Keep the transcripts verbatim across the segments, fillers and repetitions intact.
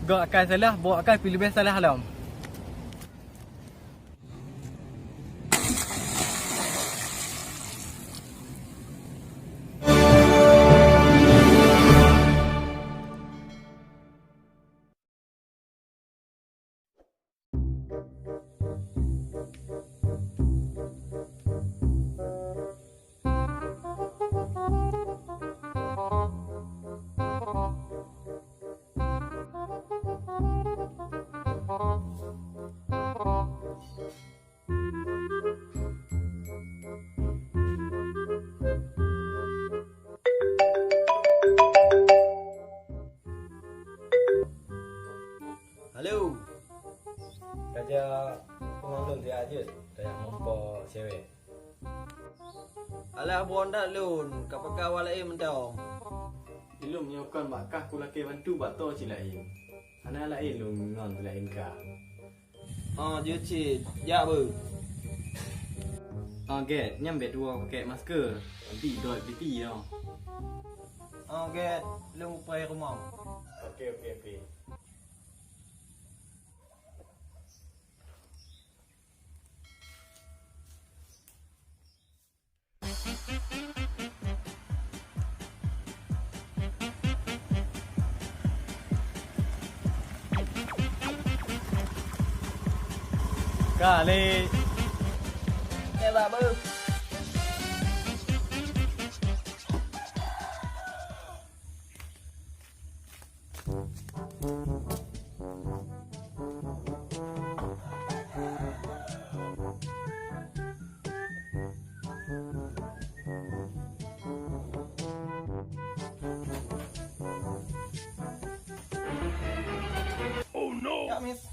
Gok akai salah, bok akai pih leubeh salah lom. Halo. Ka jak peungon lôn siat jeuet, tajak meurumpok cewek. Alah, buet that lôn, ka pakai awak laén mantong. Ilôn nyoe kon bak kah kulakée bantu bak toh cit laén. Hana laén lôn ngon laén kah. Oh, jeuet cit. Jak beuh. Oh, gét, nyan bèk tuwoe pakèk masker. Nanti idot pipi nyoe. Oh, gét, lôn kupreh rumoh. Oke, oke, oke. Ka lé. Tembak beuh. Oh no! Ya, Miss.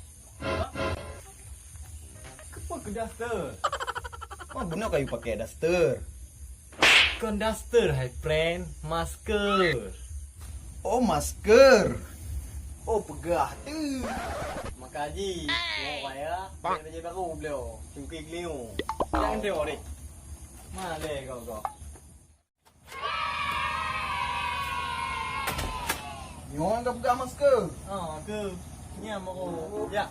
Keupeue keu daster? Wah, bunoe kayue pakai daster. Kon daster, hai friend, masker. Oh, masker. Oh, peugah teuh. Maka ji, mau raya, beli baju baru beliau. Cuki keliu. Jangan tengok deh. Mana kau kau? Nyoe ka peugah masker. Ah, ke. Nyan mau. Ya.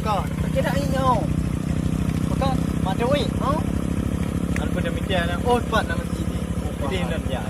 Pakon, sakét dak inyoe. Pakon, maté wéh, ha? Alpa dah mita na, oh, pat nama sini. Jadi hendak dia.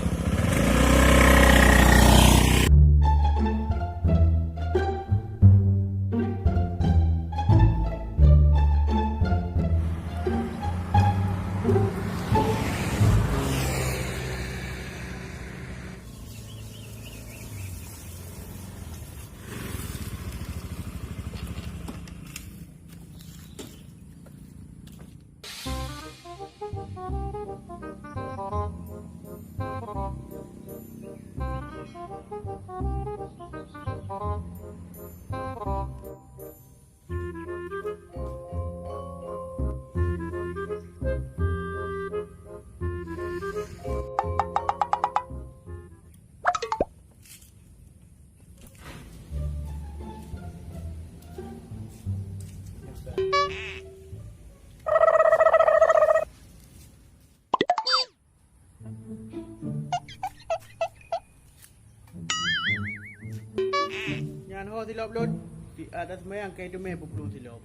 Nyan ho silop lôn, di atas mayang kai teumé peuplueng silop.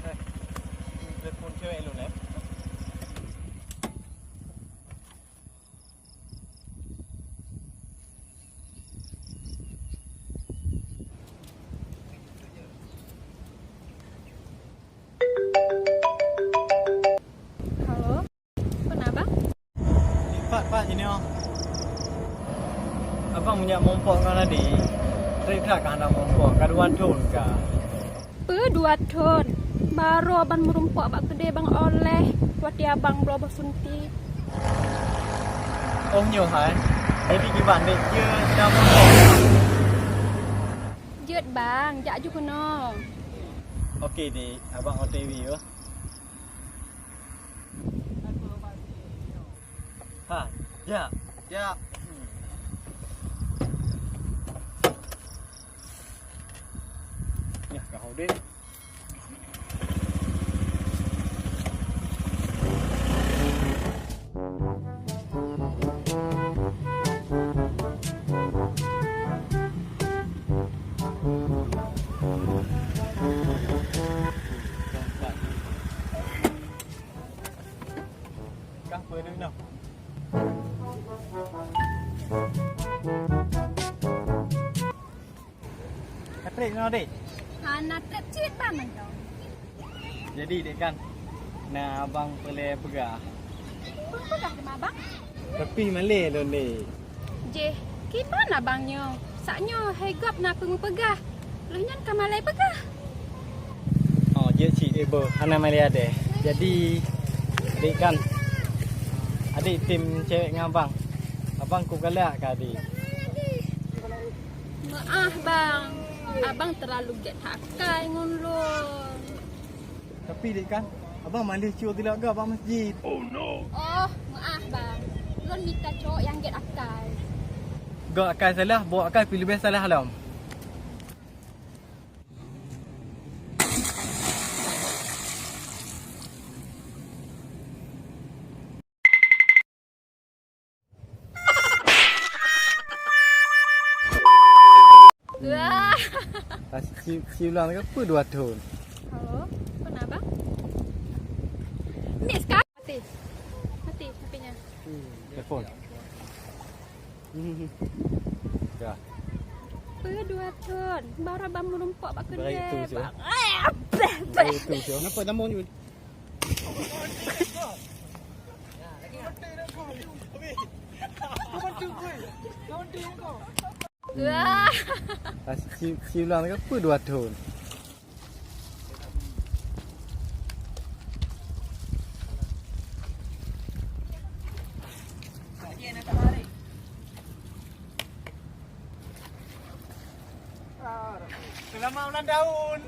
Eh, telepon Cewek lu, Lem. Halo, peue na, Bang? Pat, Pat, jinoe. Abang meunyak meurumpok ngon Adi. Trép that ka hana meurumpok, ka dua thon ka. Peue dua thon? Barô ban meurumpok bak keudè Bang Oleh watèe abang bloe boh suntik. Oh, nyoe hai. Jadi kiban dek, jeuet dah meurumpok? Jeuet, Bang, jak ju keunoe. Oke, Dik. Abang O T W, yo. Ha, jak. Jak. Yah, ka ho deh. Kah peue duek nyoe? Ka trép nyoe, Dek? Hana trép cit, Bang, mantong. Jadi, Dek, kan, na abang peureulèe peugah. Peue peugah teuma, Bang? Tapi malèe lôn, Dek. Jeh, kiban abang nyoe? Sak nyoe hai gob na peue meupeugah. Lheueh nyan ka malèe peugah. Oh, jeuet cit, eh, boh. Hana malèe adèe. Jadi, adik kan, adik tem cewek ngon abang. Abang keu galak keu adik. Meu'ah, Bang. Abang terlalu gèt akai ngon lôn. Tapi, Dek, kan, abang mandeh cok tilak gak bak masjid. Oh, meu'ah, Bang. Lôn mita cowok nyang gèt akai. Gak akai salah, bawa akai pih leubeh salah lom. Wah. Ah, si, si, si ulang ke apa dua tahun? Halo, kenapa? Miss kah? Mati. Mati H P-nya. Telepon. Dah. Apa dua tahun? Baru abang menumpuk bak kedai. Baik tu, Syah. Bang. Eh, beh, beh. Baik tu, Syah. Kenapa tambah ni? Wah. Ah, si, si ulang ke apa dua tahun? Selamat ulang tahun.